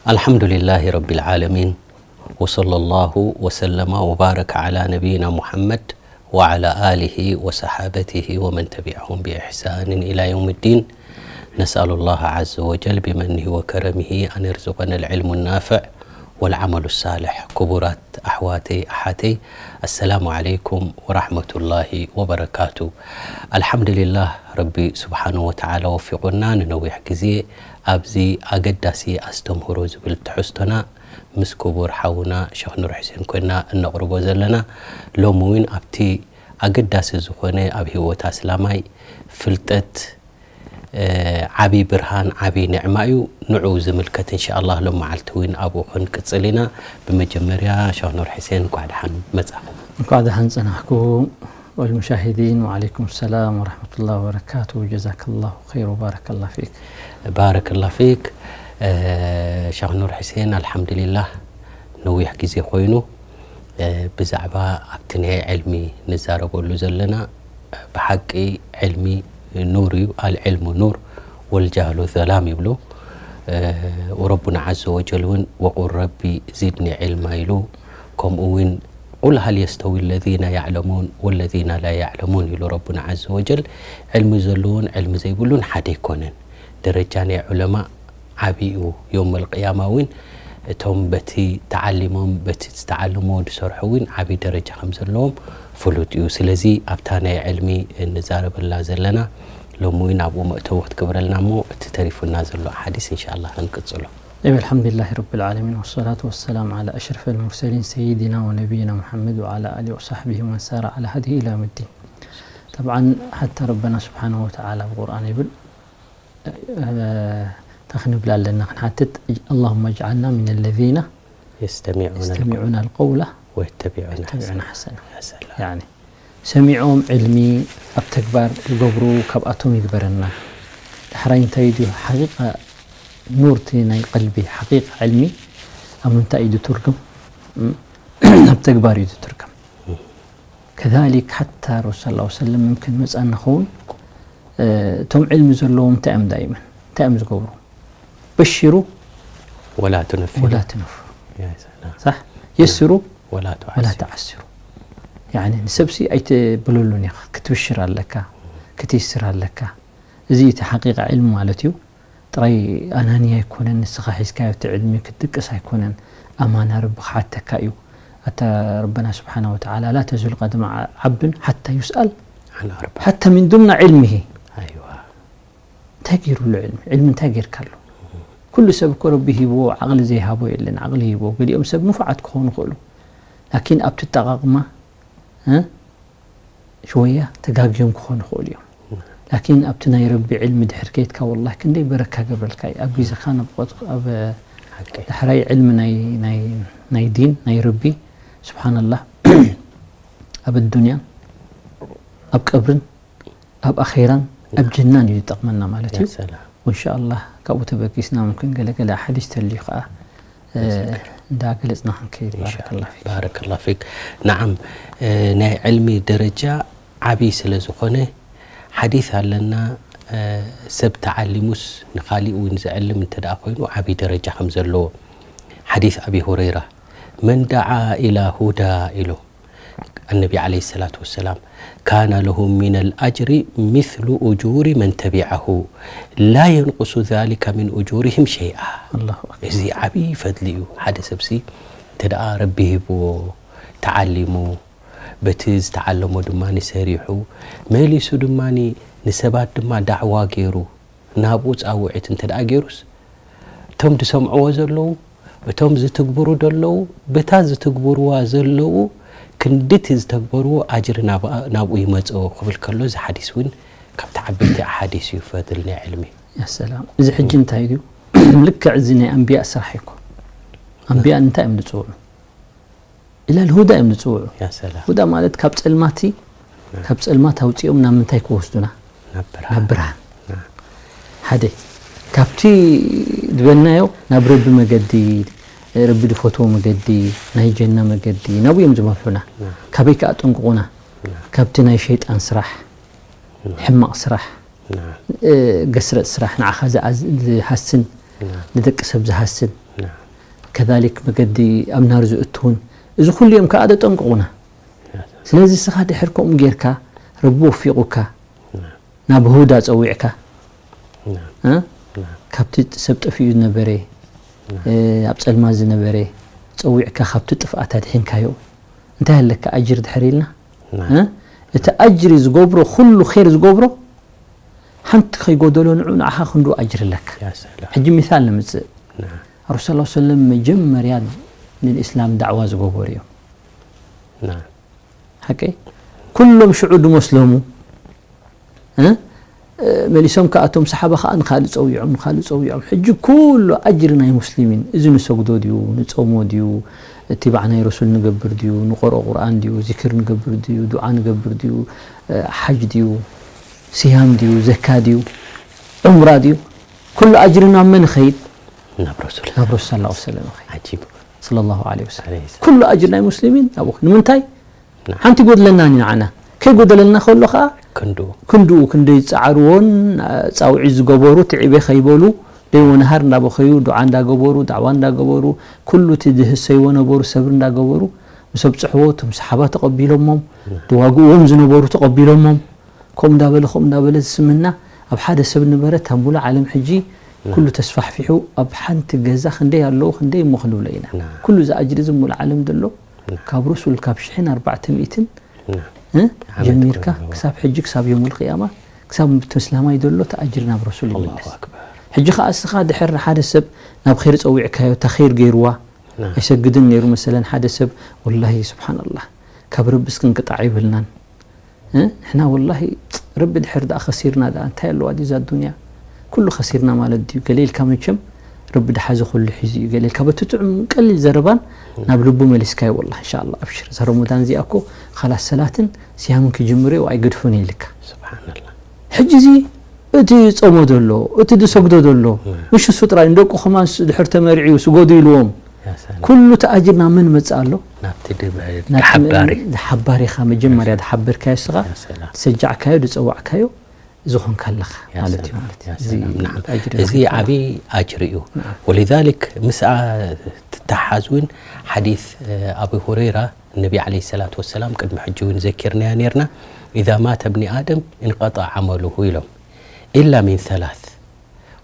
الحمد لله رب العالمين، وصلى الله وسلم وبارك على نبينا محمد وعلى آله وصحابته ومن تبعهم بإحسان إلى يوم الدين. نسأل الله عز وجل بمنه وكرمه أن يرزقنا العلم النافع والعمل الصالح. ክቡራት ኣሕዋተይ ኣሓተይ፣ ኣሰላሙ ዓለይኩም ወራሕመቱላሂ ወበረካቱ። ኣልሓምዱሊላህ፣ ረቢ ስብሓኑ ወተዓላ ወፊቑና ንነዊሕ ግዜ ኣብዚ ኣገዳሲ ኣስተምህሮ ዝብል ትሕዝቶና ምስ ክቡር ሓውና ሸኽ ኑር ሑሴን ኮይና እነቕርቦ ዘለና። ሎሚ እውን ኣብቲ ኣገዳሲ ዝኾነ ኣብ ህይወት ኣስላማይ ፍልጠት፣ እ፣ ዓቢ ብርሃን፣ ዓቢ ንዕማ እዩ። ንዑ ዝምልከት እንሻኣላህ ሎም መዓልቲ እውን ኣብኡ ክንቅጽል ኢና። ብመጀመርያ ሸኽ ኑር ሑሴን እንኳዕ ደሓን መጻኹም። እንኳዕ ደሓን ጸናሕኩም። والمشاهدين، وعليكم السلام ورحمة الله وبركاته. جزاك الله خير وبارك الله فيك. ባረከላህ ፊክ። እ፣ ሸኽ ኑር ሑሴን፣ ኣልሓምዱሊላህ ነዊሕ ግዜ ኮይኑ፣ እ፣ ብዛዕባ ኣብቲ ናይ ዕልሚ ንዛረበሉ ዘለና፣ ብሓቂ ዕልሚ ኑር እዩ። ኣልዕልሙ ኑር ወልጃህሉ ዘላም ይብሉ። እ፣ ወረቡና ዓዘ ወጀል እውን ወቁል ረቢ ዚድኒ ዕልማ ኢሉ። ከምኡ እውን ቁል ሃል የስተዊ ለዚነ ያዕለሙን ወለዚነ ላ ያዕለሙን ኢሉ ረቡና ዓዘ ወጀል። ዕልሚ ዘለዎን ዕልሚ ዘይብሉን ሓደ ኣይኮነን። ደረጃ ናይ ዑለማ ዓቢ እዩ። የውመል ቅያማ እውን እቶም በቲ ተዓሊሞም በቲ ዝተዓለምዎ ዝሰርሑ እውን ዓቢ ደረጃ ከም ዘለዎም ፍሉጥ እዩ። ስለዚ ኣብታ ናይ ዕልሚ እንዛረበላ ዘለና ሎሚ እውን ኣብኡ መእተዊ ክትገብረልና እሞ እቲ ተሪፉና ዘሎ ሓዲስ እንሻኣላህ ክንቅጽሎ። طيب، الحمد لله رب العالمين، والصلاة والسلام على أشرف المرسلين سيدنا ونبينا محمد وعلى آله وصحبه ومن سار على هديه إلى يوم الدين. طبعا حتى ربنا سبحانه وتعالى بالقرآن يقول، እ፣ እንታይ ክንብል ኣለና ክንሓትት፣ اللهم اجعلنا من الذين يستمعون القول يستمعون القول ويتبعون ويتبعون أحسنه. أحسنه. يا سلام. يعني ሰሚዖም ዕልሚ ኣብ ተግባር ዝገብሩ ካብኣቶም ይግበረና። ዳሕራይ እንታይ ድዩ ሓቂቃ ኑር እቲ ናይ ቀልቢ ሓቂቃ ዕልሚ ኣብ ምንታይ እዩ ዝትርጉም? እም፣ ኣብ ተግባር እዩ ዝትርጉም። ከዛሊክ ሓታ ረሱል ሰለላሁ ዐለይሂ ወሰለም መምክን መጻ ንኸውን፣ እ፣ እቶም ዕልሚ ዘለዎም እንታይ እዮም ዳይመን? እንታይ እዮም ዝገብሩ? በሽሩ ወላ ትነፍሩ። ወላ ትነፍሩ። ያ ሰላም። ሳሕ? የስሩ ወላ ትዓስሩ። ወላ ትዓስሩ። ያኒ ንሰብሲ ኣይትብለሉን ኢኻ፣ ክትብሽር ኣለካ፣ ክትይስር ኣለካ። እዚ እቲ ሓቂቃ ዕልሚ ማለት እዩ። ጥራይ ኣናንያ ኣይኮነን፣ ንስኻ ሒዝካዮ እቲ ዕልሚ ክትድቅስ ኣይኮነን። ኣማና ረቢ ክሓተካ እዩ። ኣታ ረበና ስብሓነ ወተዓላ ላ ተዙል ቀደመ ዓብድን ሓታ ዩስኣል عن أربع. ሓታ ሚን ዱምና ዕልሚሂ። ኣይዋ። እንታይ ገይሩሉ ዕልሚ? ዕልሚ እንታይ ጌርካሉ? ኩሉ ሰብ እኮ ረቢ ሂብዎ ዓቕሊ ዘይሃቦ የለን። ዓቕሊ ሂብዎ። ገሊኦም ሰብ ንፉዓት ክኾኑ ይኽእሉ። ላኪን ኣብቲ ኣጠቓቕማ፣ እ፣ ሽወያ ተጋግዮም ክኾኑ ይኽእሉ እዮም። ላኪን ኣብቲ ናይ ረቢ ዕልሚ ድሕር ከይድካ ወላሂ ክንደይ በረካ ገብረልካ እዩ። ኣብ ግዜኻ ናብ ቆት-፣ ኣብ ሓቂ። ዳሕራይ ዕልሚ ናይ፣ ናይ፣ ናይ ዲን ናይ ረቢ ስብሓንላህ ኣብ ኣዱንያን ኣብ ቀብርን ኣብ ኣኼራን ኣብ ጀናን እዩ ዝጠቕመና ማለት እዩ። ያ ሰላም። ወኢንሻኣላህ ካብኡ ተበጊስና ሙምኪን ገለ ገለ ሓዲስ ተልዩ ከኣ፣ እ፣ እንዳገለጽና ክንከይድ። ኢንሻኣላህ። ባረከላህ ፊክ። ባረከላህ ፊክ። ነዓም፣ እ፣ ናይ ዕልሚ ደረጃ ዓቢ ስለ ዝኾነ ሓዲስ ኣለና፣ እ፣ ሰብ ተዓሊሙስ ንኻሊእ እውን ዘዕልም እንተ ደኣ ኮይኑ ዓቢ ደረጃ ከም ዘለዎ። ሓዲስ ኣቢ ሁረይራ፣ መን ደዓ ኢላ ሁዳ ኢሉ፣ ኣነቢ ዓለይሂ ሰላቱ ወሰላም፣ ካነ ለሁ ሚነል ኣጅሪ ሚስሉ ኡጁሪ መን ተቢዐሁ ላ የንቁሱ ዛሊከ ሚን ኡጁሪሂም ሸይኣ። ኣላሁ ኣክበር። እዚ ዓብዪ ፈድሊ እዩ። ሓደ ሰብሲ እንተ ደኣ ረቢ ሂብዎ፣ ተዓሊሙ፣ በቲ ዝተዓለሞ ድማ ሰሪሑ፣ መሊሱ ድማ ንሰባት ድማ ዳዕዋ ገይሩ፣ ናብኡ ጻውዒት እንተ ደኣ ገይሩስ፣ እቶም ዝሰምዕዎ ዘለዉ፣ እቶም ዝትግብሩ ዘለዉ፣ በታ ዝትግብርዋ ዘለዉ ክንድቲ ዝተግበርዎ ኣጅሪ ናብኣ-፣ ናብኡ ይመጽኦ ክብል ከሎ፣ እዚ ሓዲስ እውን ካብቲ ዓበይቲ ኣሓዲስ እዩ፣ ፈድል ናይ ዕልሚ። ያ ሰላም። እዚ ሕጂ እንታይ እዩ? ልክዕ እዚ ናይ ኣንብያ ስራሕ እዩ እኮ። ኣንብያ እንታይ እዮም ዝጽውዑ? ኢላ ልሁዳ እዮም ዝጽውዑ። ያ ሰላም። ሁዳ ማለት ካብ ጸልማቲ፣ ናብ ካብ ጸልማት ኣውጺኦም ናብ ምንታይ ክወስዱና? ናብ ብርሃን። ናብ ብርሃን። ናብ ሓደ፣ ካብቲ ዝበልናዮ ናብ ረቢ መገዲ፣ ረቢ ዝፈትዎ መገዲ፣ ናይ ጀና መገዲ፣ ናብኡ እዮም ዝመርሑና። ናብ ካበይ ከኣ ጠንቅቑና? ናብ ካብቲ ናይ ሸይጣን ስራሕ፣ ናብ ሕማቕ ስራሕ፣ ናብ እ፣ ገስረጥ ስራሕ፣ ንዓኻ ዝኣዝ-፣ ዝሃስን፣ ናብ ንደቂ ሰብ ዝሃስን፣ ናብ ከዛሊክ መገዲ ኣብ ናር ዝእትውን፣ እዚ ኩሉ እዮም ከዓ ደጠንቅቑና። ስለዚ እስኻ ድሕር ከምኡ ጌርካ፣ ረቢ ወፊቑካ፣ ናብ ሁዳ ጸዊዕካ፣ እ? ካብቲ ሰብ ጠፊኡ ዝነበረ፣ እ፣ ኣብ ጸልማት ዝነበረ ጸዊዕካ ካብቲ ጥፍኣት ኣድሒንካዮ፣ እንታይ ኣለካ ኣጅር ድሕር ኢልና? እ? እቲ ኣጅሪ ዝገብሮ፣ ኩሉ ኸይር ዝገብሮ፣ ሓንቲ ከይጎደሎ ንዑ ንዓኻ ክንዱ ኣጅር ኣለካ። ሕጂ ሚሳል ንምጽእ። ረሱል ሰለላሁ ዐለይሂ ወሰለም መጀመርያ ንእስላም ዳዕዋ ዝገበሩ እዮም። ሓቀይ? ኩሎም ሽዑ ድመስለሙ፣ እ? መሊሶም ከኣ እቶም ሰሓባ ከኣ ንኻልእ ጸዊዖም፣ ንኻልእ ጸዊዖም። ሕጂ ኩሉ ኣጅሪ ናይ ሙስሊሚን፣ እዚ ንሰግዶ ድዩ፣ ንጾሞ ድዩ፣ እትባዕ ናይ ረሱል ንገብር ድዩ፣ ንቆርኦ ቁርኣን ድዩ፣ ዚክር ንገብር ድዩ፣ ዱዓ ንገብር ድዩ፣ እ፣ ሓጅ ድዩ፣ ስያም ድዩ፣ ዘካ ድዩ፣ ዑምራ ድዩ፣ ኩሉ ኣጅሪ ናብ መን ይኸይድ? ናብ ረሱል። ናብ ረሱል ሰለላሁ ዐለይሂ ወሰለም ይኸይድ። ዓጂብ። ሰለላሁ ዐለይሂ ወሰለም። ዐለይሂ ሰላም። ኩሉ ኣጅሪ ናይ ሙስሊሚን ናብኡ። ንምንታይ? ሓንቲ ይጎድለናን እዩ ንዓና። ከይጎደለልና ከሎ ኸዓ ክንድኡ። ክንድኡ ክንደይ ዝጸዓርዎን፣ ጻውዒት ዝገበሩ፣ ትዒበ ከይበሉ፣ ለይወ ነሃር እንዳበኸዩ፣ ዱዓ እንዳገበሩ፣ ዳዕዋ እንዳገበሩ፣ ኩሉ እቲ ዝህሰይዎ ነበሩ፣ ሰብሪ እንዳገበሩ፣ ምስ ኣብጽሕዎ፣ እቶም ሰሓባ ተቐቢሎሞም፣ ድዋግእዎም ዝነበሩ ተቐቢሎሞም፣ ከምኡ እንዳበለ፣ ከምኡ እንዳበለ ዝስምና፣ ኣብ ሓደ ሰብ ነበረ፣ እታ ሙሉእ ዓለም ሕጂ ኩሉ ተስፋሕፊሑ፣ ኣብ ሓንቲ ገዛ ክንደይ ኣለዉ፣ ክንደይ እሞ ክንብሎ ኢና። ኩሉ እዚ ኣጅሪ እዚ ሙሉእ ዓለም ዘሎ፣ ካብ ሩሱል ካብ ሽሕን ኣርባዕተ ሚእትን፣ እ? ዓመት ጀሚርካ ክሳብ ሕጂ፣ ክሳብ የውሙል ቅያማ፣ ክሳብ እቲ እስላማይ ዘሎ እቲ ኣጅሪ ናብ ረሱል ይምለስ። ኣላሁ ኣክበር። ሕጂ ኸዓ እስኻ ድሕር ንሓደ ሰብ ናብ ኸይር ጸዊዕካዮ፣ እታ ኸይር ገይርዋ፣ ኣይሰግድን ነይሩ መሰለን ሓደ ሰብ፣ ወላሂ ስብሓንላህ፣ ካብ ረቢ እስኪ እንቅጣዕ ይብልናን። እ? ንሕና ወላሂ ረቢ ድሕር ደኣ ኸሲርና ደኣ እንታይ ኣለዋ ድዩ እዛ ዱንያ? ኩሉ ኸሲርና ማለት ድዩ? ገለ ኢልካ መቸም ረቢ ደሓዘ ኩሉ ሒዙ እዩ። ገለ ኢልካ በቲ ጥዑም ቀሊል ዘረባን ናብ ልቡ መሊስካዮ። ወላሂ እንሻኣላህ ኣብሽር። እዛ ረመዳን እዚኣ እኮ ኻላስ ሰላትን ስያምን ክጅምር እዩ ኣይገድፎን እየ ኢልካ። ስብሓንላህ። ሕጂ እዚ እቲ ዝጾሞ ዘሎ፣ እቲ ዝሰግዶ ዘሎ፣ ምሽ እሱ ጥራይ ንደቁ ከማን ስ-፣ ድሕር ተመርዕዩ ስገዱ ኢልዎም። ያ ሰላም። ኩሉ እቲ ኣጅር ናብ መን መጽእ ኣሎ? ናብቲ ድበ-፣ ናብቲ ድሓባሪ። መን-፣ ድሓባሪ ኢኻ መጀመርያ ድሓበርካዮ እስኻ፣ ያ ሰላም። ድሰጃዕካዮ፣ ድጸዋዕካዮ ዝኾንካ ኣለኻ ያ ማለት እዩ ሰላም፣ ማለት እዩ። ያ እዚ ሰላም። ናዓም። ኣጅሪ እዚ ረኺብካ ዓቢ ኣለኻ። ኣጅሪ እዩ። ናዓም። ወሊዛሊክ ምስኣ ትተሓዝ እውን ሓዲስ፣ እ፣ ኣቢ ሁረይራ ነቢ ዓለይሂ ሰላቱ ወሰላም ቅድሚ ሕጂ እውን ዘኪርናያ ነይርና፣ "ኢዛ ማተ እብኒ ኣደም እንቀጠዐ ዓመሉሁ" ኢሎም። "ኢላ ሚን ሰላስ"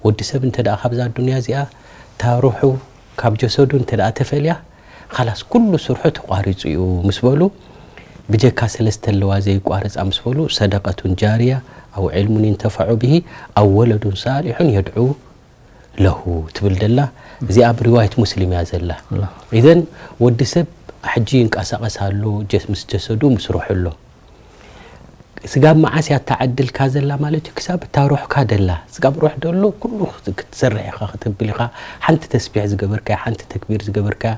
ወዲ ሰብ እንተ ደኣ ካብዛ ኣዱንያ እዚኣ እታ ሩሑ ካብ ጀሰዱ እንተ ደኣ ተፈልያ፣ ኻላስ ኩሉ ስርሑ ተቋሪጹ እዩ ምስ በሉ፣ ብጀካ ሰለስተ ኣለዋ ዘይቋረጻ ምስ በሉ፣ ሰደቀቱን ጃርያ ኣው ዕልሙን ይንተፈዑ ብሂ ኣው ወለዱን ሳሊሑን የድዑ ለሁ ትብል ደላ፣ እዚኣ ኣብ ሪዋየት ሙስሊም እያ ዘላ። ኣላሁ። ኢዘን ወዲ ሰብ ሕጂ ይንቀሳቐስ ኣሎ፣ ጀስ-፣ ምስ ጀሰዱ ምስ ሩሑ ኣሎ። ስጋብ መዓስ እያ እታ ዕድልካ ዘላ ማለት እዩ? ክሳብ እታ ሩሕካ ደላ። ስጋብ ሩሕ ደሎ ኩሉ ክት-፣ ክትሰርሕ ኢኻ፣ ክትብል ኢኻ። ሓንቲ ተስቢሕ ዝገበርካያ፣ ሓንቲ ተክቢር ዝገበርካያ፣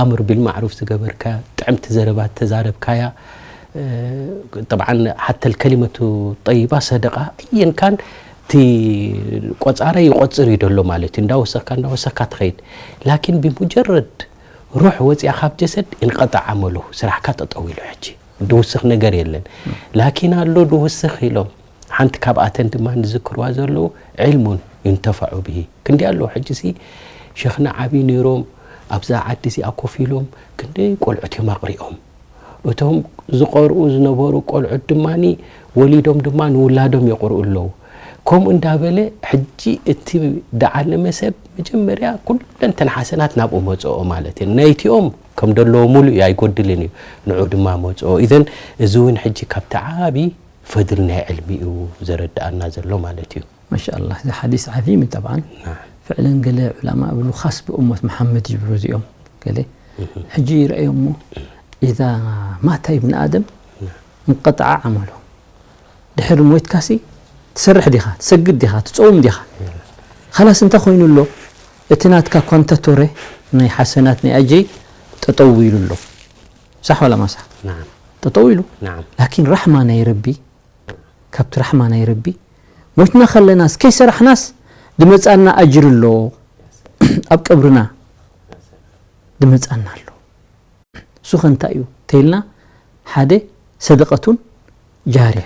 ኣምር ቢልማዕሩፍ ዝገበርካያ፣ ጥዕምቲ ዘረባ ተዛረብካያ፣ እ፣ ጠብዓን ሓተል ከሊመቱ ጠይባ ሰደቃ፣ ኣየን ካን እቲ ቆጻረ ይቆጽር እዩ ደሎ ማለት እዩ። እንዳወሰኽካ፣ እንዳወሰኽካ ትኸይድ። ላኪን ብሙጀረድ ሩሕ ወፂኣ ካብ ጀሰድ፣ እንቀጣዕ ዓመሉ፣ ስራሕካ ጠጠው ኢሉ ሕጂ። ድውስኽ ነገር የለን። ላኪን ኣሎ ድውስኽ ኢሎም። ሓንቲ ካብኣተን ድማ ዝዝክርዋ ዘለዉ፣ ዕልሙን ዩንተፈዑ ብሂ። ክንደይ ኣለዉ ሕጂ ሲ፣ ሸኽና ዓብዪ ነይሮም፣ ኣብዛ ዓዲ እዚኣ ኮፍ ኢሎም፣ ክንደይ ቆልዑት እዮም ኣቕሪኦም። እቶም ዝቐርኡ ዝነበሩ ቆልዑት ድማ፣ ወሊዶም ድማ ንውላዶም የቕርኡ ኣለዉ። ከምኡ እንዳበለ፣ ሕጂ እቲ ደዓለመ ሰብ መጀመርያ ኩለንተን ሓሰናት ናብኡ መጽኦ ማለት እዩ። ናይቲኦም ከም ደለዎ ሙሉእ እዩ፣ ኣይጎድልን እዩ። ንዑ ድማ መጽኦ። ኢዘን እዚ እውን ሕጂ ካብቲ ዓቢ ፈድል ናይ ዕልሚ እዩ ዘረድኣና ዘሎ ማለት እዩ። ማሻኣላህ፣ እዚ ሓዲስ ዓዚም እዩ ጠብዓን። ናም። ፍዕለን ገለ ዑለማ እብሉ ኻስ ብእሞት መሓመድ ይብሉ እዚኦም። ገለ እህ። ሕጂ ይረኣዮ እሞ፣ "ኢዛ ማታ ኢብን ኣደም ናም። እንቀጠዓ ዓመሉ." ድሕሪ ሞይትካሲ ትሰርሕ ዲኻ፣ ትሰግድ ዲኻ፣ ትጸውም ዲኻ? ኻላስ እንታይ ኮይኑ ኣሎ? እቲ ናትካ ኳንታቶረ ናይ ሓሰናት ናይ ኣጀይ ጠጠው ኢሉ ኣሎ። ሳሕ ዋላ ማሳሕ? ናም። ጠጠው ኢሉ። ናም። ላኪን ራሕማ ናይ ረቢ፣ ካብቲ ራሕማ ናይ ረቢ፣ ሞትና ከለናስ ከይሰራሕናስ ድመጻና ኣጅር ኣሎ። ኣብ ቀብርና ድመጻና ኣሎ። እሱ ኸ እንታይ እዩ ተይልና፣ ሓደ ሰደቀቱን ጃርያ።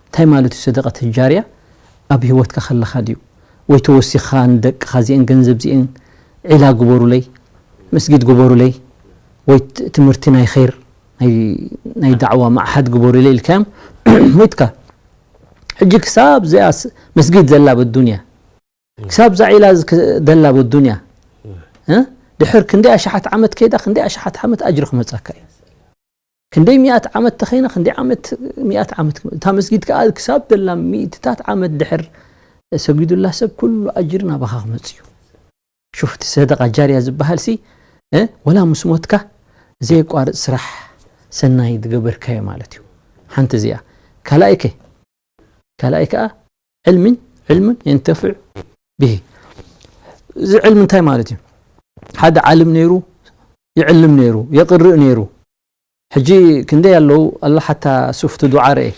እንታይ ማለት እዩ ሰደቀቱን ጃርያ? ኣብ ህይወትካ ከለኻ ድዩ? ወይ ተወሲኻ ንደቅኻ እዚአን ገንዘብ እዚአን ዒላ ግበሩለይ፣ መስጊድ ግበሩለይ ወይ ት- ትምህርቲ ናይ ኸይር ናይ ናይ ዳዕዋ ማዕሓድ ግበሩለይ ኢልካዮም ሞይትካ። ሕጂ ክሳብ እዚኣ ስ- መስጊድ ዘላ በዱንያ ክሳብ ዛዒላ ዝክ- ደላ በዱንያ እ? ድሕር ክንደይ ኣሽሓት ዓመት ከይዳ ክንደይ ኣሽሓት ዓመት ኣጅሪ ክመጻካ እዩ። ክንደይ ሚኣት ዓመት ተኸይነ ክንደይ ዓመት ሚኣት ዓመት ክመ- እታ መስጊድ ከኣ ክሳብ ደላ ሚእትታት ዓመት ድሕር ሰጊዱላ ሰብ ኩሉ ኣጅሪ ናባኻ ክመጽእ እዩ። ሹፍቲ ሰደቃ ጃርያ ዝበሃል ሲ እ? ወላ ምስ ሞትካ ዘየቋርጽ ስራሕ ሰናይ ዝገበርካዮ ማለት እዩ። ሓንቲ እዚኣ ካልኣይ ከ ካልኣይ ከኣ ዕልምን ዕልምን የንተፍዕ ብሂ። እዚ ዕልሚ እንታይ ማለት እዩ? ሓደ ዓልም ነይሩ ይዕልም ነይሩ የቕርእ ነይሩ። ሕጂ ክንደይ ኣለዉ ኣላ ሓታ ሱፍቲ ዱዓ ርኤ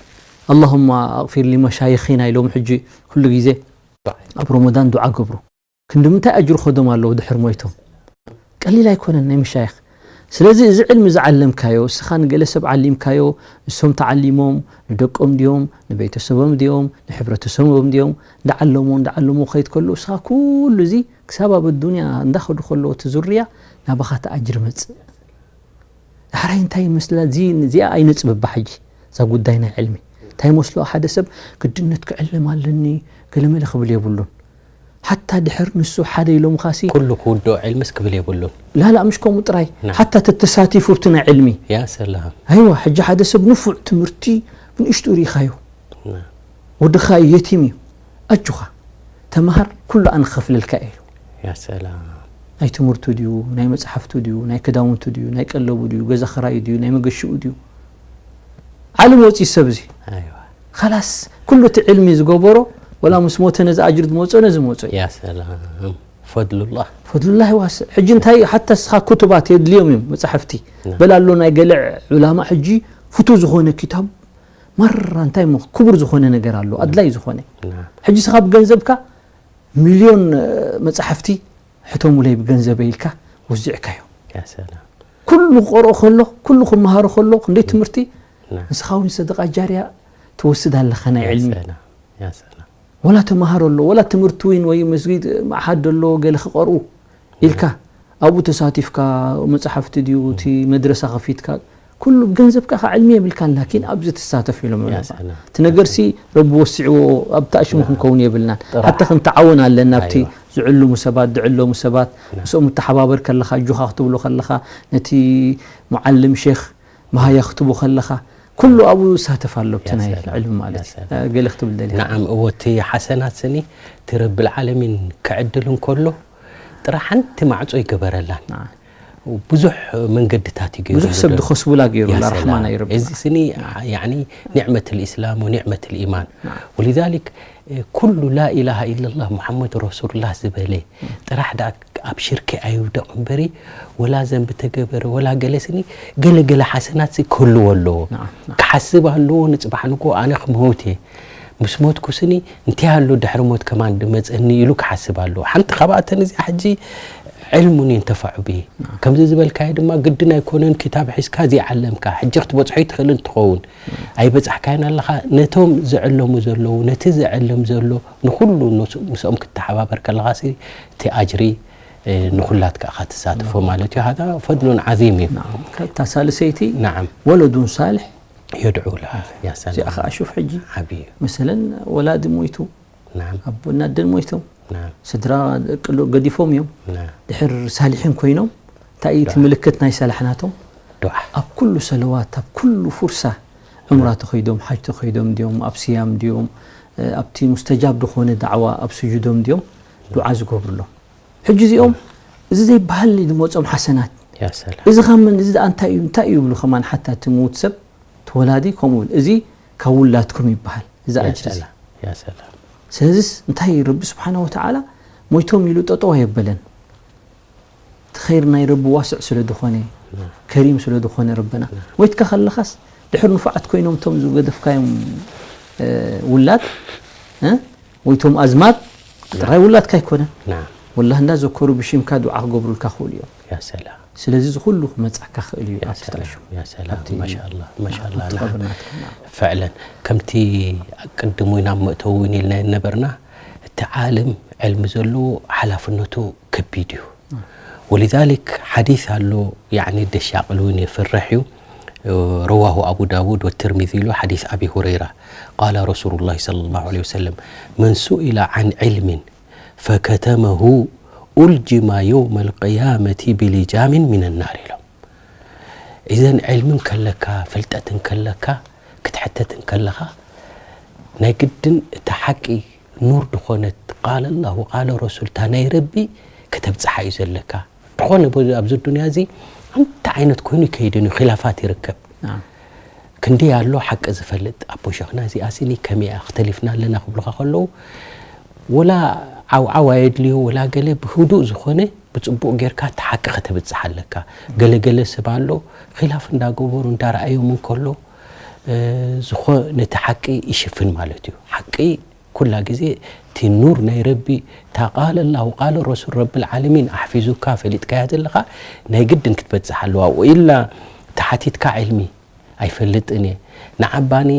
ኣላሁማ ኣቕፊር ሊመሻይኺና ኢሎም ሕጂ ኩሉ ግዜ ኣብ ረመዳን ዱዓ ገብሩ። ክንዲ ምንታይ ኣጅሪ ኸዶም ኣለዉ ድሕር ሞይቶም። ቀሊል ኣይኮነን ናይ መሻይኽ። ስለዚ እዚ ዕልሚ ዝዓለምካዮ እስኻ ንገለ ሰብ ዓሊምካዮ እሶም ተዓሊሞም ንደቆም ድዮም ንቤተሰቦም ድዮም ንሕብረተሰቦም ድዮም እንዳዓለሞ እንዳዓለሞ ከይድ ከሎ እስኻ ኩሉ እዚ ክሳብ ኣብ ኣዱንያ እንዳኸዱ ከሎ እቲ ዙርያ ናባኻ ተኣጅሪ መጽእ። ዳሕራይ እንታይ ይመስላ እዚ እዚኣ ኣይነጽብባ ሕጂ እዛ ጉዳይ ናይ ዕልሚ እንታይ ይመስሎ ሓደ ሰብ ግድነት ክዕልም ኣለኒ ገለመለ ክብል የብሉን። ሓታ ድሕር ንሱ ሓደ ኢሎምኻሲ ኩሉ ክውድኦ ዕልምስ ክብል የብሉን። ላላ ምሽ ከምኡ ጥራይ ናም። ሓታ ተተሳቲፉ ብቲ ናይ ዕልሚ ያ ሰላም። ኣይዋ ሕጂ ሓደ ሰብ ንፉዕ ትምህርቲ ብንእሽቱ ርኢኻዮ ናም። ወድኻ እዩ የቲም እዩ ኣጆኻ ተምሃር ኩሉ ኣነ ክኸፍለልካ እየ ኢሉ ያ ሰላም። ናይ ትምህርቱ ድዩ ናይ መፅሓፍቱ ድዩ ናይ ክዳውንቱ ድዩ ናይ ቀለቡ ድዩ ገዛ ክራዩ ድዩ ናይ መገሽኡ ድዩ ዓለም ወፂ ሰብ እዚ ኣይዋ ካላስ ኩሉ እቲ ዕልሚ ዝገበሮ ወላ ምስ ሞተ ነዚ ኣጅሪ ዝመፅኦ ነዚ መፅኦ እዩ ያ ሰላም። ፈድሉላህ ፈድሉላህ ይዋስዕ ሕጂ እንታይ ሓታ ስኻ ኩቱባት የድልዮም እዮም መፃሕፍቲ ናም። በል ኣሎ ናይ ገለ ዑላማ ሕጂ ፍቱ ዝኾነ ኪታብ ማራ እንታይ እሞ ክቡር ዝኾነ ነገር ኣሎ ኣድላይ ዝኾነ ናም። ሕጂ ስኻ ብገንዘብካ ሚልዮን እ፣ መፃሕፍቲ ሕተሙለይ ብገንዘበይ ኢልካ ወዚዕካዮ ያ ሰላም። ኩሉ ክቆርኦ ከሎ ኩሉ ክመሃሮ ከሎ ክንደይ ትምህርቲ ናም። ንስኻ እውን ሰደቃ ጃርያ ትወስድ ኣለኻ ናይ ያ ዕልሚ ሰላም። ያ ሰላም። ወላ ተምሃሮ ኣሎ ወላ ትምህርቲ ዊን ወይ መስጊድ መዓሓድ ኣሎ ገለ ክቐርኡ ኢልካ ኣብኡ ተሳቲፍካ መፅሓፍቲ ድዩ እቲ መድረሳ ከፊትካ ኩሉ ብገንዘብካ ካ ዕልሚ የብልካን ላኪን ኣብዚ ትሳተፍ ኢሎም ያ ኣለኻ ሰላም። እቲ ነገር ሲ ረቢ ወሲዕዎ ኣብ ተኣሽሙ ያ። ክንከውን የብልናን ጥራሕ። ሓታ ክንተዓወን ኣለና ኣብቲ ኣይዋ። ዝዕልሙ ሰባት ዝዕለሙ ሰባት ያ። ምስኦም እተሓባበር ከለኻ እጆኻ ክትብሎ ከለኻ ነቲ ሙዓልም ሼክ መሃያ ክትቡ ከለኻ ኩሉ ኣብኡ ዝሳተፍ ኣሎ ኣብቲ ናይ ዕልሚ ማለት እዩ። ገለ ክትብል ደሊኻ? ናዓም እዎ እቲ ሓሰናት ስኒ እቲ ረብል ዓለሚን ክዕድል እንከሎ ጥራሕ ሓንቲ ማዕጾ ይገበረላን ብዙሕ መንገድታት እዩ ገይሩ ብዙሕ ሰብ ዝኸስቡላ ገይሩ ያ ሰላም። ራሕማና ይረብ እዚ ስኒ ያኒ ኒዕመት ልእስላም ወኒዕመት ልኢማን ናም። ወሊዛሊክ ኩሉ ላኢላሃ ኢለላህ ሙሓመድ ረሱሉላህ ዝበለ ጥራሕ ደኣ ኣብ ሽርኪ ኣይውደቕ እምበሪ ወላ ዘንቢ ተገበረ ወላ ገለ ስኒ ገለ ገለ ሓሰናት ሲ ክህልዎ ኣለዎ ናም፣ ናም። ክሓስብ ኣለዎ ንፅባሕ ንጎ ኣነ ክመውት እየ ምስ ሞትኩ ስኒ እንታይ ኣሎ ድሕሪ ሞት ከማን ድመፀኒ ኢሉ ክሓስብ ኣለዎ ሓንቲ ካብኣተን እዚኣ ሕጂ ዕልሙን ይንተፈዑ ብሂ ናም። ከምዚ ዝበልካዮ ድማ ግድን ኣይኮነን ክታብ ሒዝካ ዘይዓለምካ ሕጂ ክትበፅሖ ይትኽእልን ትኸውን ኣይበጻሕካዮን ኣለኻ ነቶም ዝዕለሙ ዘለዉ ነቲ ዝዕለም ዘሎ ንኹሉ ምስኦም ክትተሓባበር ከለኻ እቲ ኣጅሪ ንኹላትካ ኢኻ ትሳተፎ ማለት እዩ ሃዛ ፈድሉን ዓዚም እዩ ናም ካብታ ሳልሰይቲ ናዓም ወለዱን ሳልሕ የድዑ ለሃ ያ እዚኣ ሰላም ከዓ ሹፍ ሕጂ ዓብዪ እዩ መሰለን ወላዲ ሞይቱ ናም ኣቦን ኣደን ሞይቶም ናም ስድራ ደቂ ገዲፎም እዮም ናም ድሕር ሳልሒን ኮይኖም እንታይ እዩ እቲ ምልክት ናይ ሰላሕ ናቶም ዱዓ ኣብ ኩሉ ሰለዋት ኣብ ኩሉ ፉርሳ ዑምራ ተኸይዶም ሓጅ ተኸይዶም ድዮም ኣብ ስያም ድዮም ኣብቲ ሙስተጃብ ዝኾነ ዳዕዋ ኣብ ስጁዶም ድዮም ዱዓ ዝገብሩሎም ሕጂ እዚኦም እዚ ዘይበሃል ዝመፆም ሓሰናት ያ ሰላም እዚ ካብ መን እዚ ደኣ እንታይ እዩ እንታይ እዩ ይብሉ ከማን ሓታ እቲ ምዉት ሰብ ተወላዲ ከምኡ እውን እዚ ካብ ውላድኩም ይበሃል እዚ ያ ኣጅሪ እዚ ሰላም ያ ሰላም ስለዚስ እንታይ ረቢ ስብሓና ወተዓላ ሞይቶም ኢሉ ጠጠው ኣየበለን እቲ ኸይር ናይ ረቢ ዋስዕ ስለ ዝኾነ ከሪም ስለ ዝኾነ ረበና ሞይትካ ከለኻስ ድሕር ንፉዓት ኮይኖም እቶም ዝገደፍካዮም ውላድ ወይቶም ኣዝማድ ጥራይ ውላድካ ኣይኮነን ወላህ እንዳዘከሩ ብሽምካ ዱዓ ክገብሩልካ ክኽእሉ እዮም ያ ሰላም ስለዚ እዚ ኩሉ ክመጻካ ክእል እዩ ያ ኣብቲ ሰላም ተእሹ ያ ሰላም ኣብቲ ማሻአላ ማሻአላ ኣብቲ ናዓም ቀብርናትኩም ናዓም ፈዕለን ከምቲ ቅድም እውን ኣብ መእተዊ እውን ኢልና ነበርና እቲ ዓለም ዕልሚ ዘለዎ ሓላፍነቱ ከቢድ እዩ ولذلك ሓዲስ ኣሎ፣ ያዕኒ ደሻቕል እውን የፍርሕ እዩ። ረዋሁ ኣቡ ዳውድ ወትርሚዚ ኢሉ ሓዲስ ኣቢ ሁረይራ ቃለ ረሱሉላሂ ሰለላሁ ዐለይሂ ወሰለም፣ መን ሱኢለ ዓን ዕልሚን ፈከተመሁ ኡልጅማ የውመል ቅያመቲ ቢሊጃሚን ሚነ ናር ኢሎም። እዘን ዕልሚ እንከለካ፣ ፍልጠት እንከለካ፣ ክትሕተት እንከለኻ፣ ናይ ግድን እታ ሓቂ ኑር ዝኾነት ቃለ ኣላህ ወቃለ ረሱል፣ እታ ናይ ረቢ ከተብጽሓ እዩ ዘለካ። ዝኾነ ቦ-፣ ኣብዚ ዱንያ እዚ እንታይ ዓይነት ኮይኑ ይከይድን እዩ፣ ኺላፋት ይርከብ። ናም። ክንደይ ኣሎ ሓቂ ዝፈልጥ ኣቦ ሸኽና፣ እዚኣ ሲኒ ከመይ እያ፣ ክተሊፍና ኣለና ክብሉኻ ከለዉ፣ ወላ ዓውዓው ኣየድልዮ፣ ወላ ገለ ብህዱእ ዝኾነ ብጽቡቕ ጌርካ እቲ ሓቂ ከተብጽሕ ኣለካ። ገለ ገለ ሰብ ኣሎ፣ ኺላፍ እንዳገበሩ እንዳረኣዮም እንከሎ፣ እ፣ ዝኾ-፣ ነቲ ሓቂ ይሽፍን ማለት እዩ። ሓቂ ኩላ ግዜ እቲ ኑር ናይ ረቢ፣ እታ ቃለ ኣላህ ወቃለ ረሱል ረብል ዓለሚን ኣሕፊዙካ ፈሊጥካያ ዘለኻ፣ ናይ ግድን ክትበጽሕ ኣለዋ። ወኢላ ተሓቲትካ ዕልሚ ኣይፈልጥን እየ፣ ንዓባኒ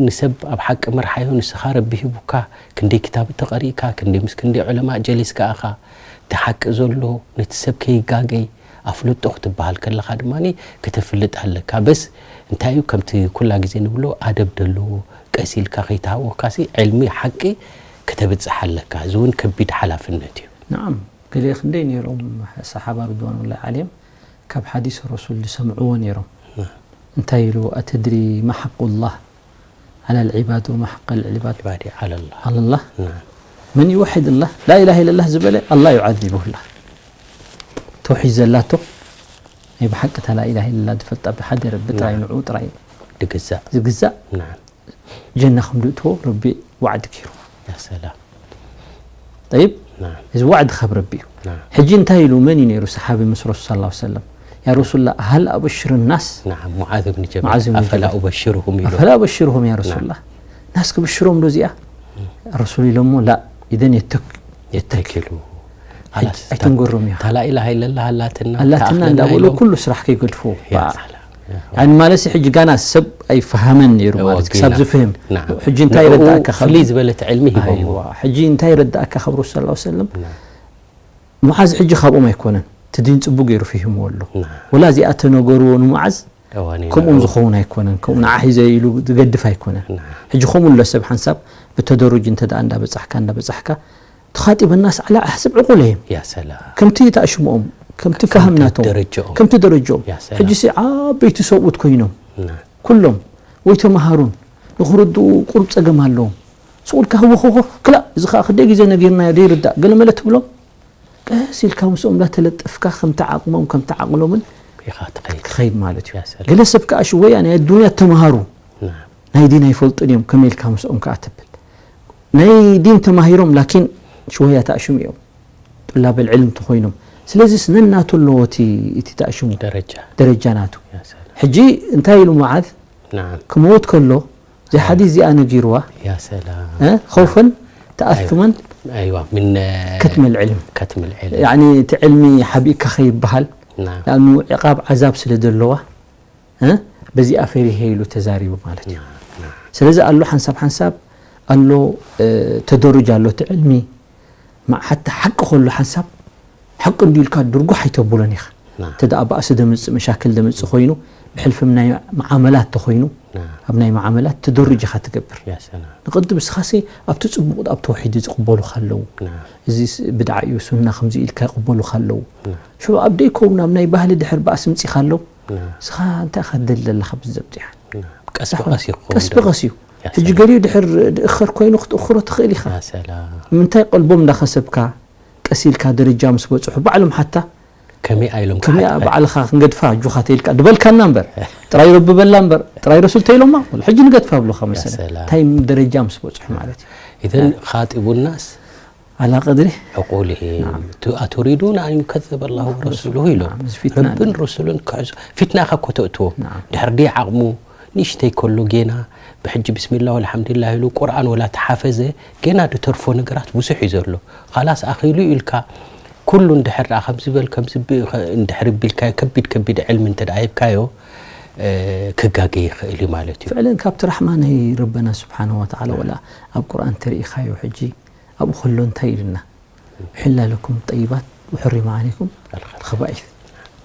ንሰብ ኣብ ሓቂ ምርሓዮ፣ ንስኻ ረቢ ሂቡካ፣ ክንደይ ክታብ ተቐሪእካ፣ ክንደይ ምስ ክንደይ ዑለማ ጀሊስካ ኢኻ፣ እቲ ሓቂ ዘሎ ነቲ ሰብ ከይጋገይ ኣፍልጦ ክትበሃል ከለኻ ድማ ከተፍልጥ ኣለካ። በስ እንታይ እዩ፣ ከምቲ ኩላ ግዜ ንብሎ፣ ኣደብ ደለዎ፣ ቀስ ኢልካ ከይተሃወኻሲ ዕልሚ ሓቂ ከተብጽሕ ኣለካ። እዚ እውን ከቢድ ሓላፍነት እዩ። ናዓም፣ ገለ ክንደይ ነይሮም ሰሓባ ርድዋኑላሂ ዓለይሂም ካብ ሓዲስ ረሱል ዝሰምዕዎ ነይሮም። ናም። እንታይ ኢሉ፣ ኣተድሪ ማ ሓቁላህ ዓላ ልዕባድ ወማ ሓቀል ዕባድ ዒባዲ ዓለላህ። ዓለላህ። ናም። መን ይወሕድ ላህ፣ ላኢላሃ ኢለላህ ዝበለ ኣላህ ዩዓዚቡላህ። ተውሒድ ዘላቶ ናይ ብሓቂ እታ ላኢላሃ ኢለላህ ዝፈልጣ ብሓደ ረቢ ጥራይ ናም። ንዑ ጥራይ ድግዛእ። ዝግዛእ ናም። ጀና ከም ድእትዎ ረቢ ዋዕዲ ገይሩ። ያ ሰላም። ጠይብ፣ ናም። እዚ ዋዕዲ ካብ ረቢ እዩ። ናም። ሕጂ እንታይ ኢሉ፣ መን እዩ ነይሩ ሰሓቢ ምስ ረሱል ሰለላሁ ዐለይሂ ወሰለም? ያ ረሱላ፣ ሃል ኣበሽር ናስ? ናም፣ ሙዓዝ ብን ጀበል፣ ሙዓዝ ብን ኣፈላ ጀበል። ኡበሽርሁም ኢሉ። ኣፈላ ኡበሽርሁም ያ ረሱላ? ናም። ናስ ክብሽሮም ዶ እዚኣ? ረሱል ኢሎሞ፣ ላ፣ ኢዘን የተክ-፣ የተኪሉ። ሓላስ፣ ኣይትንገሮም ኢኻ። እታ ላኢላሃ ኢለላህ ኣላትና፣ ኣላትና ተኣኽለና እንዳበሉ ኢሎም። ኩሉ ስራሕ ከይገድፍዎ። ያ በኣ። ሰላም። ያ ያኒ ማለት ሕጂ ጋና ሰብ ኣይፈሃመን ነይሩ እዎ፣ ማለት ክሳብ ጊና። ዝፍህም። ናም። ሕጂ እንታይ ንዕኡ ይረዳእካ ካብ ፍልይ ዝበለት ዕልሚ ሂቦምዎ። ኣይዋ፣ ሕጂ እንታይ ይረዳእካ ካብ ረሱል ሰለላሁ ዐለይሂ ወሰለም? ናም። ሙዓዝ ሕጂ ካብኦም ኣይኮነን። እቲ ዲን ጽቡቅ ገይሩ ፍሂምዎ ኣሎ። ናም። ወላ እዚኣ ተነገርዎ ንሙዓዝ እዋን እዩ ከምኡን ንዕኡ። ዝኸውን ኣይኮነን። ከምኡ ንዓ ሒዘ ኢሉ ዝገድፍ ኣይኮነን። ናም። ሕጂ ከምኡ ኣሎ ሰብ ሓንሳብ ብተደሩጅ እንተ ደኣ እንዳበጻሕካ፣ እንዳበጻሕካ፣ ትኻጢበ ናስ ዓላ ኣሕስብ ዕቁለይም። ያ ሰላም። ከምቲ ተኣሽምኦም፣ ከምቲ ከምቲ ፋህም ናቶም፣ ደረጃኦም። ከምቲ ደረጃኦም። ያ ሰላም። ሕጂ ሲ ዓበይቲ ሰብኡት ኮይኖም፣ ናም። ኩሎም ወይ ተምሃሩን ንኽርድኡ ቁሩብ ጸገም ኣለዎም። ስቕ ኢልካ ህወኸኸ፣ ክላእ፣ እዚ ኸኣ ክንደይ ግዜ ነጊርናዮ፣ ዘይርዳእ፣ ገለመለ ትብሎም። ቀስ ኢልካ ምስኦም እንዳተለጠፍካ፣ ከምቲ ዓቕሞም፣ ከምቲ ዓቕሎምን ኢኻ ትኸይድ። ክትኸይድ ማለት እዩ። ያ ሰላም። ገለ ሰብ ከኣ ሽወያ ናይ ኣዱንያ ተምሃሩ፣ ናም። ናይ ዲን ኣይፈልጡን እዮም፣ ከመይ ኢልካ ምስኦም ከኣ ትብል። ናይ ዲን ተማሂሮም፣ ላኪን ሽወያ ተኣሽሙ እዮም። ጡላበል ዕልም ተኾይኖም። ስለዚስ ነናቱ ኣለዎ እቲ፣ እቲ ተኣሽሙ። ደረጃ። ደረጃ ናቱ። ያ ሰላም። ሕጂ እንታይ ኢሉ ሙዓዝ? ናም። ክመውት ከሎ፣ እዚ ሓዲስ እዚኣ ነጊርዋ። ያ ሰላም። እ? ኸውፈን ተኣሱመን ኣይዋ፣ ምን፣ እ፣ ከትመል ዕልም። ከትመል ዕልም። ያዕኒ እቲ ዕልሚ ሓቢእካ ከይበሃል። ናም። ንኣብኑ ዕቓብ ዓዛብ ስለ ዘለዋ፣ እ? በዚኣ ፈሪሀ ኢሉ ተዛሪቡ ማለት እዩ። ናም፣ ናም። ስለዚ ኣሎ ሓንሳብ ሓንሳብ ኣሎ፣ እ፣ ተደሩጅ ኣሎ እቲ ዕልሚ። ማ-፣ ሓታ ሓቂ ከሎ ሓንሳብ ሓቂ እንድዩ ኢልካ ድርጉሕ ኣይተብሎን ኢኻ። ናም። እንተ ደኣ ባእሲ ደምጽእ፣ መሻክል ደምጽእ ኮይኑ፣ ብሕልፊ ናይ መዓመላት ተኾይኑ፣ ናም። ኣብ ናይ መዓመላት ተደሩጅ ኢኻ ትገብር። ያ ሰላም። ንቕድም እስኻሲ ኣብቲ ጽቡቕ ኣብ ተውሒድ ዝቕበሉኻ ኣለዉ። ናም። እዚስ ብድዓ እዩ፣ ሱና ከምዚ ኢልካ ይቕበሉኻ ኣለዉ። ናም። ሽዑ ኣብ ደይከውን ኣብ ናይ ባህሊ ድሕር ባእሲ ምጺኻ ኣሎ። ናም። እስኻ እንታይ ኢኻ ትደሊ ዘለኻ ብዘብጢሓ? ናም። ቀስ ብቐስ እዩ ክኸውን ቀስ ብቐስ እዩ። ያ ሕጂ ሰላም። ገሊኡ ድሕር ድእኸር ኮይኑ ክትእኽሮ ትኽእል ኢኻ። ያ ሰላም። ንምንታይ ቀልቦም እንዳኸሰብካ ቀስ ኢልካ ደረጃ ምስ በጽሑ ባዕሎም ሓታ ከመይ ኢሎም ከመይ ክሓት-፣ ባዕልኻ ክንገድፋ ኣጆኻ ተይልካ ድበልካና እምበር፣ ጥራይ ረቢ በላ እምበር፣ ጥራይ ረሱል ተይሎማ፣ ወላ ሕጂ ንገድፋ ብሎኻ መሰለ። ያ ሰላም። እንታይ ደረጃ ምስ በጽሑ ማለት እዩ። ኢዘን ኻጢቡ ናስ ኣላ ቀድሪ ዕቁልሂም። ናም። ቱ-፣ ኣቱሪዱና ኣን ዩከዘበ ላሁ ወረሱሉሁ ኢሎም። ናም፣ እዚ ፊትና ረብን እዩ። ረሱልን ክሕዙ፣ ፊትና ኢኻ እኮ ተእትዎ። ናም። ድሕሪ ደይ ዓቕሙ ንእሽተይ ከሎ ጌና ብሕጂ ብስሚላህ ወልሓምዱሊላህ ኢሉ ቁርኣን ወላ ተሓፈዘ ጌና ድተርፎ ነገራት ብዙሕ እዩ ዘሎ። ኻላስ ኣኺሉ ኢልካ ኩሉ እንድሕር ደኣ ከምዚ በል ከምዚ ብ-፣ ኸ-፣ እንድሕር ቢልካዮ ከቢድ ከቢድ ዕልሚ እንተ ደኣ ሂብካዮ፣ እ፣ ክጋገ ይኽእል እዩ ማለት እዩ። ፍዕለን ካብቲ ራሕማ ናይ ረበና ስብሓነ ወተዓላ ናም። ወላ ኣብ ቁርኣን ተርእኻዮ ሕጂ ኣብኡ ከሎ እንታይ ኢልና? ኡሒላ ለኩም ጠይባት وحرم عليكم الخبائث.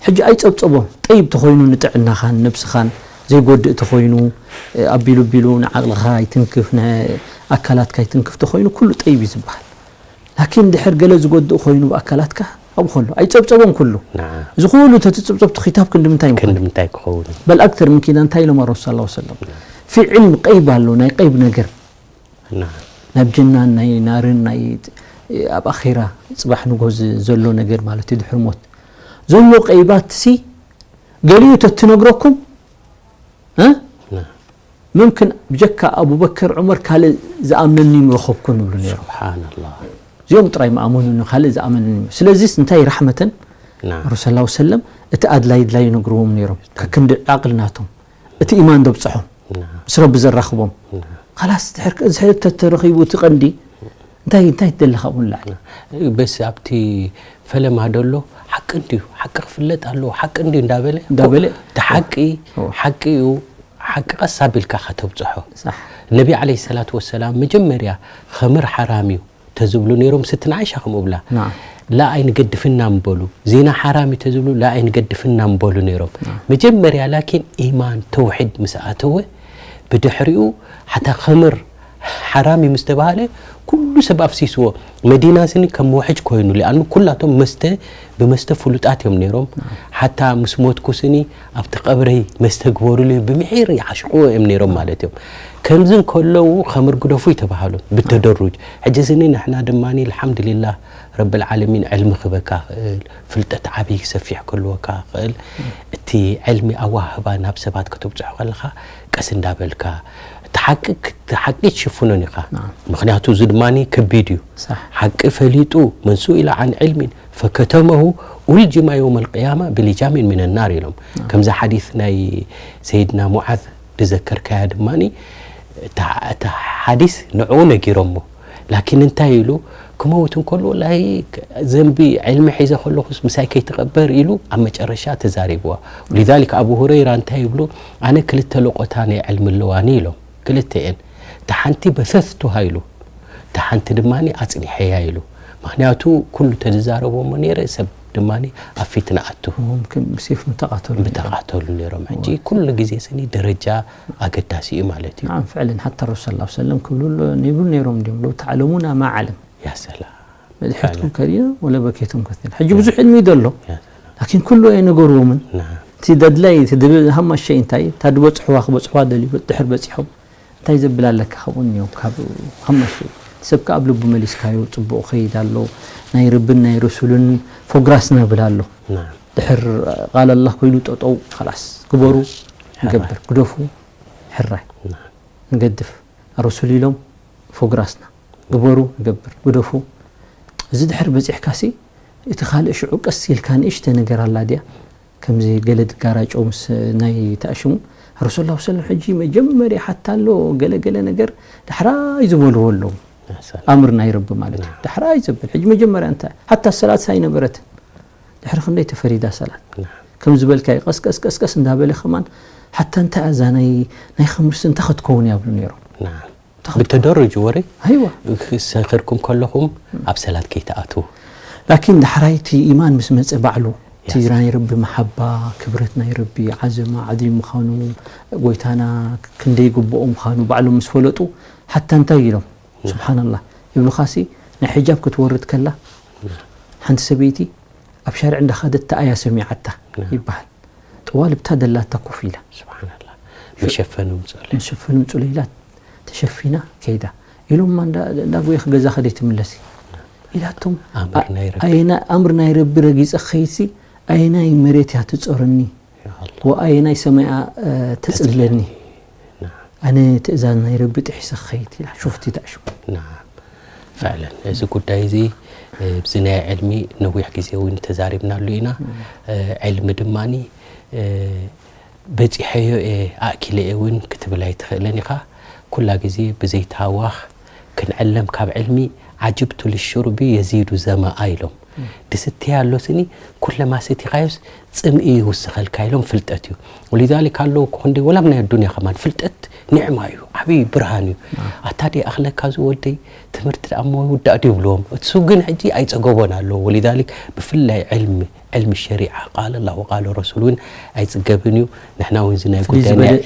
ሕጂ ኣይጸብጸቦም። ጠይብ ተኾይኑ ንጥዕናኻን ነብስኻን ዘይጎድእ ተኾይኑ፣ ኣቢሉ ኣቢሉ ንዓቕልኻ ይትንክፍ፣ ንኣካላትካ ይትንክፍ ተኾይኑ ኩሉ ጠይብ እዩ ዝበሃል። ላኪን ድሕር ገለ ዝጎድእ ኮይኑ ብኣካላትካ ኣብኡ ከሎ ኣይጸብጸቦም ኩሉ። نعم እዚ ኩሉ ተትጽብጸብ እቲ ክታብ ክንዲ ምንታይ ምኾነ? ክንዲ ምንታይ ክኸውን? በል ኣክተር ምን ኪዳ እንታይ ኢሎም ረሱል ሰለላሁ ዐለይሂ ወሰለም? في علم غيب ኣሎ፣ ናይ غيب ነገር نعم ናብ ጀናን ናይ ናርን ናይ ኣብ ኣኼራ ጽባሕ ንጎ ዝ- ዘሎ ነገር ማለት እዩ ድሕሪ ሞት ዘሎ غيبات ሲ ገሊኡ ተትነግረኩም እ نعم ممكن ብጀካ ኣቡበከር ዑመር ካልእ ዝኣምነኒ ምረኸብኩን ይብሉ ነይሮም። سبحان الله እዚኦም ጥራይ ምኣመኑኒ ካልእ ዝኣመነኒ። ስለዚስ እንታይ ራሕመተን نعم ረሱል ሰለላሁ ዐለይሂ ወሰለም እቲ ኣድላይ ድላይ ይነግርዎም ነይሮም። ከክንዲ ዓቕሊ ናቶም እቲ ኢማን ደብፅሖም نعم ምስ ረቢ ዘራኽቦም نعم خلاص ድሕር እዚ ሕተት ተረኺቡ እቲ ቀንዲ እንታይ እንታይ ትደሊ ካብኡ ንላዕሊ በስ ኣብቲ ፈለማ ደሎ ሓቂ እንድዩ ሓቂ ክፍለጥ ኣለዎ ሓቂ እንድዩ እንዳበለ እንዳበለ እቲ ሓቂ እዎ። ሓቂ እዩ ሓቂ ቀስ ኣቢልካ ከተብፅሖ صح ነቢ ዓለይሂ ሰላቱ ወሰላም መጀመርያ ኸምር ሓራም እዩ ተዝብሉ ነይሮም ስትን ዓይሻ ከምኡ ብላ نعم ላ ኣይንገድፍና ምበሉ ዜና ሓራም እዩ ተዝብሉ ላ ኣይንገድፍና ምበሉ ነይሮም መጀመርያ ላኪን ኢማን ተውሒድ ምስ ኣተወ ብድሕሪኡ ሓታ ኸምር ሓራም እዩ ምስ ተባሃለ ኩሉ ሰብ ኣፍሲስዎ መዲና ስኒ ከም መውሕጅ ኮይኑ ሊኣኑ ኩላቶም መስተ ብመስተ ፍሉጣት እዮም ነይሮም ሓታ ምስ ሞትኩ ስኒ ኣብቲ ቀብረይ መስተ ግበሩሉ ብምሒር ይዓሽቅዎ እዮም ነይሮም ማለት እዮም ከምዚ እንከለዉ ኸምር ግደፉ ይተባሃሉ ብተደሩጅ ሕጂ ስኒ ንሕና ድማ ኣልሓምዱሊላህ ረብል ዓለሚን ዕልሚ ክበካ ክእል ፍልጠት ዓብይ ሰፊሕ ክህልወካ ክእል እቲ ዕልሚ ኣዋህባ ናብ ሰባት ክትብፅሑ ከለካ ቀስ እንዳበልካ እቲ ሓቂ እቲ ሓቂ ትሽፍኖን ኢኻ ምክንያቱ እዚ ድማ ከቢድ እዩ ሓቂ ፈሊጡ መን ሱኢለ ዓን ዕልሚን ፈከተመሁ ኡልጅማ የውም ኣልቅያማ ብሊጃሚን ምን ናር ኢሎም ከምዚ ሓዲስ ናይ ሰይድና ሙዓዝ ዝዘከርካያ ድማ እታ ሓዲስ ንዕኡ ነጊሮሞ ላኪን እንታይ ኢሉ ክመውት እንከሎ ወላሂ ዘንቢ ዕልሚ ሒዘ ከለኹስ ምሳይ ከይትቐበር ኢሉ ኣብ መጨረሻ ተዛሪብዋ ولذلك ኣቡ ሁረይራ እንታይ ይብሉ ኣነ ክልተ ለቆታ ናይ ዕልሚ ኣለዋኒ ኢሎም ክልተ እየን እታ ሓንቲ በሰስቱሃ ኢሉ እታ ሓንቲ ድማ ኣፅኒሐያ ኢሉ ምክንያቱ ኩሉ ተዝዛረቦሞ ነይረ ሰብ ድማ ኣብ ፊትና ኣቱ ممكن ብሴፍ ምተቃተሉ ምተቃተሉ ነይሮም ሕጂ ኩሉ ግዜ ስኒ ደረጃ ኣገዳሲ እዩ ማለት እዩ نعم فعلا حتى الرسول صلى الله عليه وسلم ክብሉ ሎ- ይብሉ ነይሮም ድዮም ለው ተዓለሙና ማ ዓለም ያ ሰላም መድሐትኩም ከሊላ ወለበኬቱም ከሲራ ሕጂ ብዙሕ ዕልሚ እዩ ዘሎ ያ ሰላም ላኪን ኩሉ ኣይነገርዎምን نعم እቲ ደድላይ እቲ ድብል ሃማሸይ እንታይ እታ ዝበፅሕዋ ክበፅሕዋ ደልዩ ድሕር በፂሖም እንታይ ዘብል ኣለካ ካብኡ እኒኦም ካብ ሃማሸይ እቲ ሰብ ከኣ ኣብ ልቡ መሊስካዮ ፅቡቕ ከይድ ኣሎ ናይ ርብን ናይ ረሱልን ፎግራስ ነብል ኣሎ نعم ድሕር ቃል ኣላህ ኮይኑ ጠጠው خلاص ግበሩ ንገብር ግደፉ ሕራይ نعم ንገድፍ ረሱል ኢሎም ፎግራስና ግበሩ ንገብር ግደፉ እዚ ድሕር በፂሕካሲ እቲ ካልእ ሽዑ ቀስ ኢልካ ንእሽተ ነገር ኣላ ድያ ከምዚ ገለ ድጋራጮ ምስ ናይ ተኣሽሙ ረሱል ላ ሰለም ሕጂ መጀመርያ ሓታ ኣሎ ገለ ገለ ነገር ዳሕራይ ዝበልዎ ኣለዉ يا سلام ኣምር ናይ ረቢ ማለት እዩ ዳሕራይ ዘብል ሕጂ መጀመርያ እንታይ ሓታ ሰላት ሳይነበረትን ድሕሪ ክንደይ ተፈሪዳ ሰላት نعم ከም ዝበልካዮ ቀስቀስ ቀስቀስ እንዳበለ ከማን ሓታ እንታይ ኣዛ ናይ ናይ ከምርሲ እንታይ ክትከውን እያ ብሉ ነይሮም نعم ብተደርጅ ወረ ኣይዋ ሰኺርኩም ከለኹም ኣብ ሰላት ከይትኣትዉ ላኪን ዳሕራይ እቲ ኢማን ምስ መፀ ባዕሉ እቲ ናይ ረቢ መሓባ ክብረት ናይ ረቢ ዓዘማ ዓዚም ምዃኑ ጎይታና ክንደይ ግብኦ ምዃኑ ባዕሎም ምስ ፈለጡ ሓታ እንታይ ኢሎም ስብሓንላህ ይብሉኻሲ ናይ ሕጃብ ክትወርድ ከላ ሓንቲ ሰበይቲ ኣብ ሻርዕ እንዳኸደት ተኣያ ሰሚዓታ ይበሃል ጠዋልብታ ደላታ ኮፍ ኢላ ስብሓንላህ መሸፈኒ ምፅኡለ መሸፈኒ ምፅኡለ ኢላ ተሸፊና ከይዳ ኢሎማ እንዳጎየኽ ገዛ ከደይ ትምለሲ ኢላቶም ኣምር ናይ ረቢ ኣየና ኣምር ናይ ረቢ ረጊፀ ኸይሲ ኣየናይ መሬት እያ ትፀርኒ ያ ኣላህ ወኣየናይ ሰማይ ተፅልለኒ ኣነ ትእዛዝ ናይ ረቢ ጥሒሰ ኸይድ ኢላ ሹፍቲ ተኣሽሙ ናም ፍዕለን እዚ ጉዳይ እዚ ብዚ ናይ ዕልሚ ነዊሕ ግዜ እውን ተዛሪብናሉ ኢና ዕልሚ ድማ በፂሐዮ እየ ኣእኪለ እየ እውን ክትብል ኣይትኽእልን ኢኻ ኩላ ግዜ ብዘይትሃዋኽ ክንዕለም ካብ ዕልሚ ዓጅብቱ ልሹርቢ የዚዱ ዘመኣ ኢሎም ድስትያ ኣሎ ስኒ ኩለማ ሰቲኻዮስ ጽምኢ ይውስኸልካ ኢሎም ፍልጠት እዩ። ወሊዛሊክ ኣለዉ እኮ ክንደይ ወላ ናይ ኣዱንያ ከማን ፍልጠት ኒዕማ እዩ፣ ዓብዪ ብርሃን እዩ። ኣታ ደይ ኣኽለካ እዚ ወደይ ትምህርቲ ደኣ እሞ ይውዳእ ድዩ ይብልዎም። እሱ ግን ሕጂ ኣይጸገቦን ኣለዎ። ወሊዛሊክ ብፍላይ ዕልሚ ዕልሚ ሸሪዓ ቃል ኣላህ ወቃል ረሱል እውን ኣይጽገብን እዩ። ንሕና እውን እዚ ናይ ፍልይ ጉዳይ ዝበለ ናይ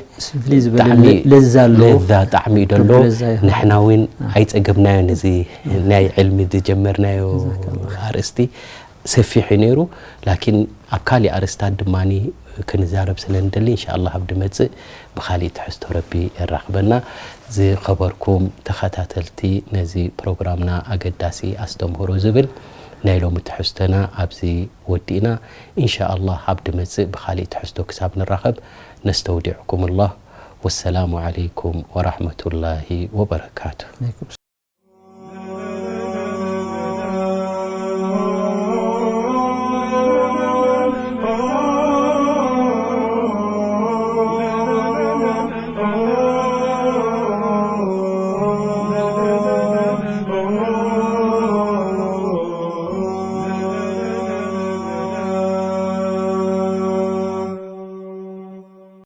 ፍልይ ዝበለ ብጣዕሚ ለዛ ኣለዎ። ለዛ ጣዕሚ እዩ ደሎ። ለዛ ይህብ። ንሕና እውን ኣይጸገብናዮን እዚ ናይ ዕልሚ ዝጀመርናዮ ኣርእስቲ ሰፊሕ እዩ ነይሩ። ላኪን ኣብ ካሊእ ኣርእስታት ድማ ክንዛረብ ስለ ንደሊ እንሻ ኣላህ ኣብ ድመጽእ ብኻሊእ ትሕዝቶ ረቢ የራኽበና። ዝኸበርኩም ተኸታተልቲ ነዚ ፕሮግራምና ኣገዳሲ ኣስተምህሮ ዝብል ናይ ሎሚ ትሕዝቶና ኣብዚ ወዲእና። እንሻ ኣላህ ኣብ ድመጽእ ብኻሊእ ትሕዝቶ ክሳብ ንራኸብ ነስተውዲዕኩም ኣላህ። ወሰላሙ ዓለይኩም ወራህመቱላሂ ወበረካቱ።